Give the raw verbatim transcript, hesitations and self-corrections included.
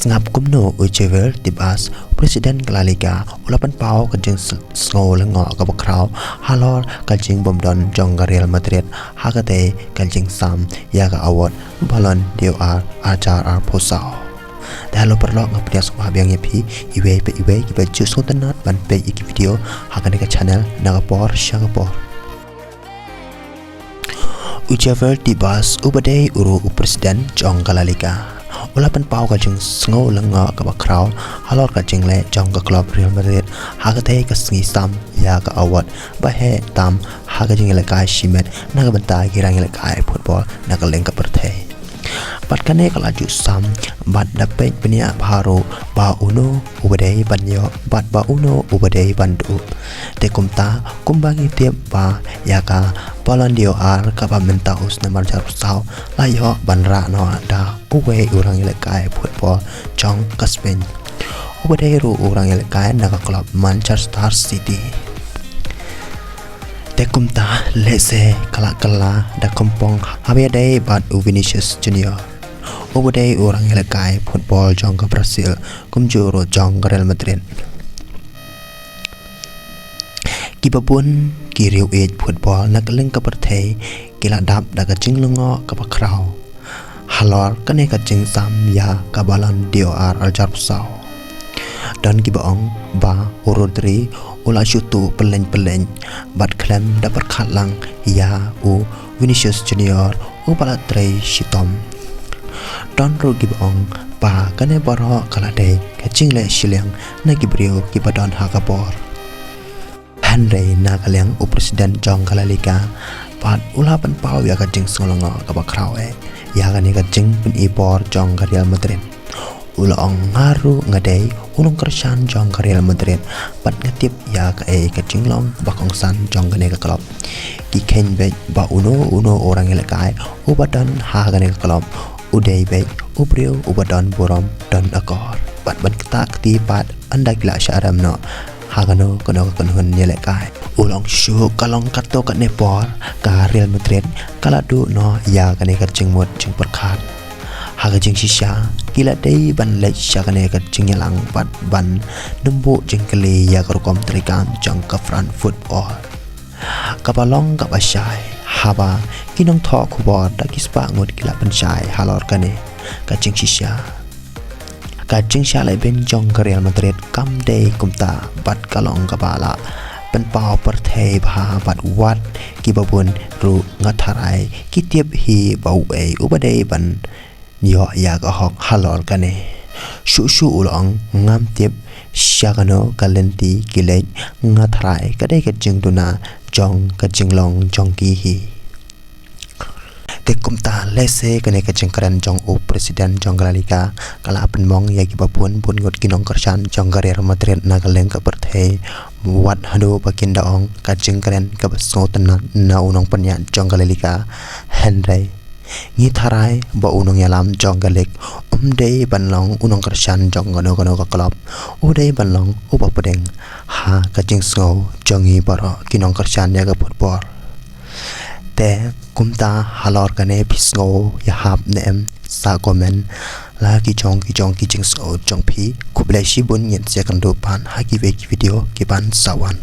Ngap kumno u Javier Tebas, u president ka La Liga, u la pynpaw ka jingsngew lyngngoh kaba khraw halor ka jingbymdon jong ka Real Madrid ha katei ka jingsam ïa ka award Ballon d'Or ar hajar arphew saw. Te halor paralok, nga pdiang sngewbha biang ïa phi iwei pa iwei kiba ju sngewtynnat ban peit ïa ki video ha kane ka channel na ka por sha ka por. U Javier Tebas, uba dei u ruh u president jong ka La Liga, u la pynpaw ka jingsngew lyngngoh kaba khraw halor ka jingleh jong ka club Real Madrid ha katei ka sngi sam ïa ka award ba heh tam ha ka jingïalehkai shimet na ka bynta ki nongïalehkai football na ka lyngkha pyrthei. Bad kane ka la ju sam bad da peit bniah bha ruh ba uno uba dei ban ïoh bad ba uno uba dei ban duh. Te kumta, kumba ngi tip ba ïa ka Ballon d'Or kaba mynta u snem ar hajar arphew saw la ïoh ban rah noh da uwei u nongïalehkai football jong ka Spain, uba dei ruh u nongïalehkai na ka club Manchester City. Te kumta, lehse ka la kylla da kongpong haba ïadei bad u Vinicius Junior, uba dei u nongïalehkai football jong ka Brazil, kumjuh ruh jong ka Real Madrid. Kiba bun ki riew ïeit football na ka lyngkha pyrthei ki la dap da ka jinglyngngoh kaba khraw halor kane ka jingsam ïa ka Ballon d'Or ar hajar arphew saw. Don kiba ong ba u Rodri u la shu tuh pyllein pyllein bad khlem da pyrkhat lang ïa u Vinicius Junior uba la trei shitom. Don ruh kiba ong ba kane baroh ka la dei ka jingleh shiliang na ki briew kiba don ha ka bor. Hynrei na ka liang u president jong ka La Liga pat u la pynpaw ïa ka jingsngew lyngngoh kaba khraw eh ïa kane ka jingpyni bor jong ka Real Madrid. U la ong, nga ruh nga dei u nongkyrshan jong ka Real Madrid bad nga tip ïa kaei ka jinglong ba kongsan jong kane ka club. Ki kheiñ beit ba uno uno u nongïalehkai uba don ha kane ka club u dei beit u briew uba don burom, don akor bad ban ktah kti pat ynda ki la shah rem noh ha kano kano ka kynhun ïalehkai. U la ong shuh, ka long katto katne por ka Real Madrid ka la duh noh ïa kane ka jingmut jingpyrkhat. Ha ka jingshisha ki la dei ban leit sha kane ka jingïalang bad ban nym buh jingkylli ïa ka rukom treikam jong ka front football, kaba long kaba shai haba ki nongthoh khubor da ki spah ngut ki la pynshai halor kane ka jingshisha. Ka jingshah lehbeiñ jong ka Real Madrid kam dei kumta bad ka long kaba la pynpaw pyrthei bha bad wat kiba bun ruh nga tharai ki tip hi ba uei uba dei ban ïoh ïa ka hok halor kane. Shuh shuh u la ong, ngam tip sha kano ka lynti ki leit, nga tharai ka dei ka jingduna jong ka jinglong jong ki hi. Te kumta, lehse kane ka jingkren jong u president jong ka La Liga ka la pynmong ïa kiba bun bun ngut ki nongkyrshan jong ka Real Madrid na ka lyngkha pyrthei. Wat haduh ba kin da ong ka jingkren kaba sngewtynnat na u nongpynïaid jong ka La Liga. Hynrei ngi tharai ba u nongïalam jong ka lig um dei ban long u nongkyrshan jong kano kano ka club. U dei ban long uba pdeng ha ka jingsngew jong ngi baroh ki nongkyrshan ïa ka football. Te kumta, halor kane phi sngew ïahap ne em, sa comment la ki jong ki jong ki jingsngew jong phi. Khublei shibun, ngin sa ïakynduh pat ha kiwei ki video kiban sa wan.